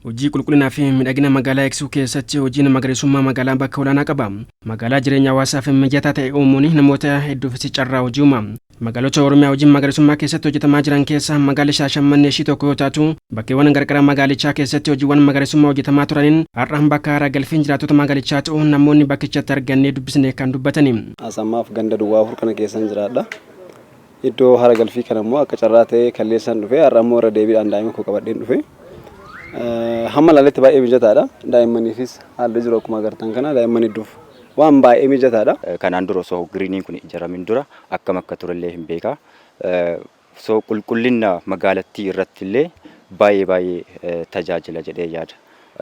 Hojii qulqullinaa fi miidhagina magaalaa eegsisuu keessatti hojiin magariisummaa magaalaa bakka olaanaa qaba. Magaalaa jireenya hawaasaaf mijataa ta'e uumuun namoota hedduufis carraa hojii uuma. Magaalota Oromiyaa hojiin magariisummaa keessatti hojjetamaa jiran keessaa magaalli Shaashamannee ishii tokko yoo taatu, bakkeewwan qarqara magaalichaa keessatti hojiiwwan magariisummaa hojjetamaa turaniin har'a bakka haara galfiin jiraattota magaalichaa ta'uu namoonni bakkichatti argannee dubbisne kan dubbatani. Asammaaf ganda duwwaa 4 kana keessan jiraadha. Iddoo hara galfii kana immoo akka carraa ta'ee kalleessaan dhufe, har'a immoo irra deebiidhaan daa'ima koo qabadheen dhufe. Hamma ilaaletti baay'ee mijataadha. Daa'immaniifis haalli jiru akkuma agartan kana daa'imman hedduuf waan baay'ee mijataadha. Kanaan dura osoo giriiniin kun ijaramin dura akkam akka turellee hin beeka. So qulqullina magaalattii irratti illee baay'ee baay'ee tajaajila jedhee yaada.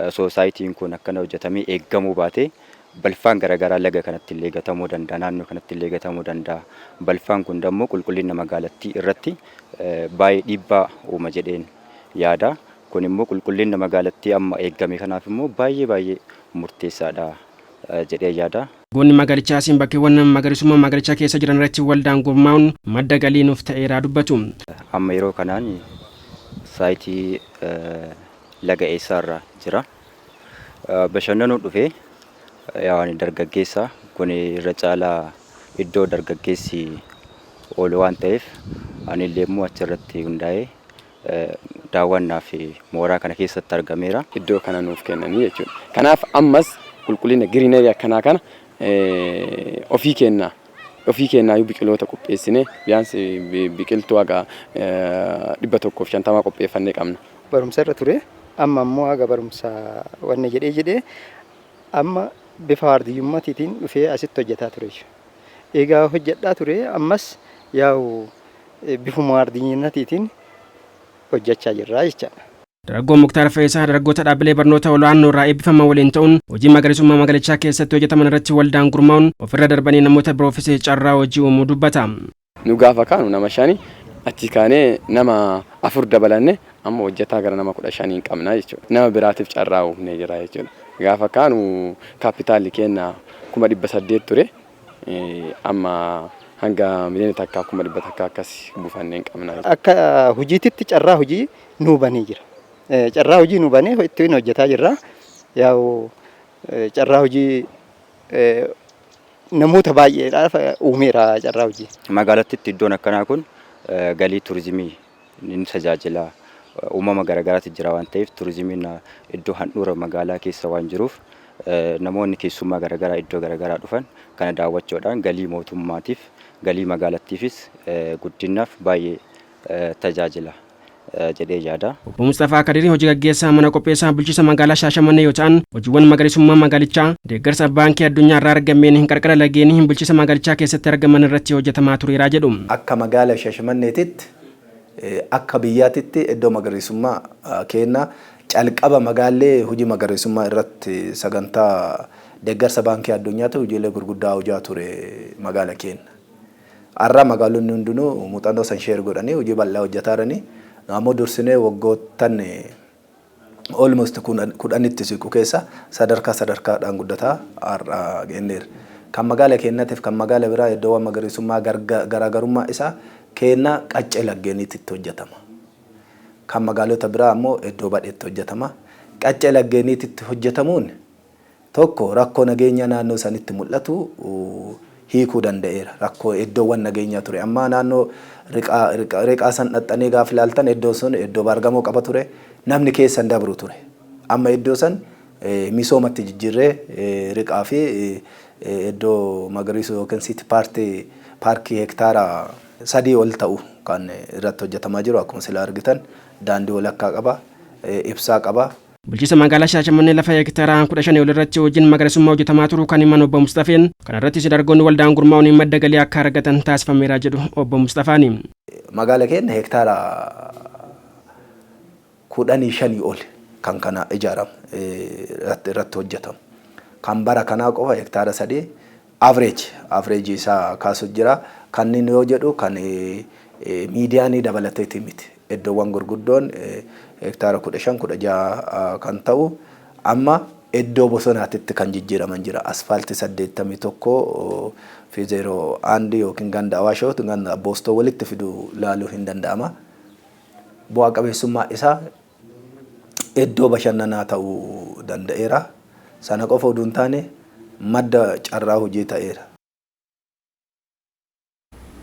Osoo saayitiin kun akkana hojjetamee eeggamuu baatee, balfaan garaagaraa laga kanatti illee gatamuu danda'a, naannoo kanatti illee gatamuu danda'a. Balfaan kun dammoo qulqullina magaalattii irratti baay'ee dhiibbaa uuma jedheen yaada. Kun immoo qulqullina magaalattii amma eeggame kanaaf immoo baay'ee baay'ee murteessaadha jedhee yaada. Goonni magaalichaa asiin bakkeewwan magariisummaa magaalichaa keessa jiran irratti waldaan gurmaa'uun madda galii nuuf ta'eeraa dubbatu. Amma yeroo kanaan saayitii laga eessaarra jira. Bashannanuu dhufee ani dargaggeessa, kun irra caalaa iddoo dargaggeessi oolu waan ta'eef, anillee immoo achirratti hundaa'ee daawwannaaf mooraa kana keessatti argameera. Iddoo kana nuuf kennanii jechuudha. Kanaaf ammas qulqullina greenery akkanaa kana ofii keenna ofii keenyaayyuu biqiloota qopheessinee biyaansi biqiltuu haga 150 qopheeffannee qabna. Barumsa irra ture, amma ammoo haga barumsa wanna jedhee jedhee amma bifa waardiyyummaatiitiin dhufee asitti hojjetaa ture. Egaa hojjedhaa ture, ammas yaa'u bifuma waardiyyummaatiitiin hojjechaa jirra jechaadha. Dargaggoo Muktaar Fe'iisaa dargaggoota dhaabbilee barnoota olaanoo irraa eebbifaman waliin ta'uun hojii magariisummaa magaalichaa keessatti hojjetaman irratti waldaan gurmaa'uun ofirra darbanii namoota biroofis carraa hojii uumuu dubbata. Nu gaafa kaanu nama shani, achi kaanee nama afur dabalanne, amma hojjetaa gara nama 15 qabna jechuudha. Nama biraatiif carraa uumnee jira jechuudha. Gaafa kaanu kaapitaalli keenya 800,000 ture. Amma hanga 1,100,000 akkas buufannee hin qabna. Akka hojiititti carraa hojii nuu banee jira. Carraa hojii nuu banee ittiin hojjetaa jirra. Yaa'u carraa hojii namoota baay'eedhaaf uumeera carraa hojii. Magaalattitti iddoon akkanaa kun galii turizimii ni tajaajila. Uumama garaagaraatu jira waan ta'eef, turizimiin iddoo handhuura magaalaa keessa waan jiruuf, namoonni keessummaa garaagaraa iddoo garaagaraa dhufan kana daawwachuudhaan galii mootummaatiif, galii magaalattiifis guddinaaf baay'ee tajaajila jedhee yaada. Obbo Mustafaa Kadirii hojii gaggeessaa mana qopheessaa bulchiinsa magaalaa Shaashamannee yoo ta'an, hojiiwwan magariisummaa magaalichaa deeggarsa Baankii Addunyaa irraa argameen qarqara lageenii bulchiinsa magaalichaa keessatti argaman irratti hojjetamaa tureeraa jedhu. Akka magaala Shaashamanneetitti, akka biyyaatitti iddoo magariisummaa kenna calqaba magaallee hojii magariisummaa irratti sagantaa deeggarsa Baankii Addunyaatti hojiilee gurguddaa hojaa ture magaala keenya. Har'a magaalonni hundinuu muuxannoo san share godhanii hojii bal'aa hojjetaa jiranii. Nu ammoo dursinee waggoottan almost 10tti siqu keessa sadarkaa sadarkaadhaan guddataa har'a geenyeerra. Kan magaala keenyatiif kan magaala biraa iddoowwan magariisummaa garaagarummaa isaa keenna qaccee laggeeniitti itti hojjetama. Kan magaalota biraa ammoo iddoo badheetti hojjetama. Qaccee laggeeniitti hojjetamuun tokko rakkoo nageenyaa naannoo sanitti mul'atu hiikuu danda'eera. Rakkoo iddoowwan nageenyaa ture. Amma naannoo riqaa san dhaxxanii gaafa ilaaltan, iddoon sun iddoo baargamoo qaba ture. Namni keessa hin dabru ture. Amma iddoo san misoomatti jijjiirree riqaa fi iddoo magariisuu yookiin city paarkii hektaara 3 ol ta'u kan irratti hojjetamaa jiru. Akkuma sila argitan daandii walakkaa qaba, ibsaa qaba. Bulchiinsa magaalaa Shaashamannee lafa hektaara 15 ol irratti hojiin magariisummaa hojjetamaa turuu kan himan obbo Mustafeen, kana irrattis dargaggoonni waldaan gurmaa'uun madda galii akka argatan taasifameera jedhu obbo Mustafaani. Magaala keenya hektaara 15 ol kan kana ijaaramu irratti hojjetamu. Kan bara kanaa qofa hektaara 3 average isaa kaasu jira. Kanneen yoo jedhu kan median dabalateeti miti. Iddoowwan gurguddoon hektaara 15, 16 kan ta'u amma iddoo bosonaatitti kan jijjiiraman jira. Asfaaltii 81 fi 01 yookiin ganda Awaashoo ganda Boostoo walitti fidu laaluu hin danda'ama. Bu'aa qabeessummaa isaa Iddoo bashannanaa ta'uu danda'eera. Sana qofa oduu hin taane, madda carraa hojii ta'eera.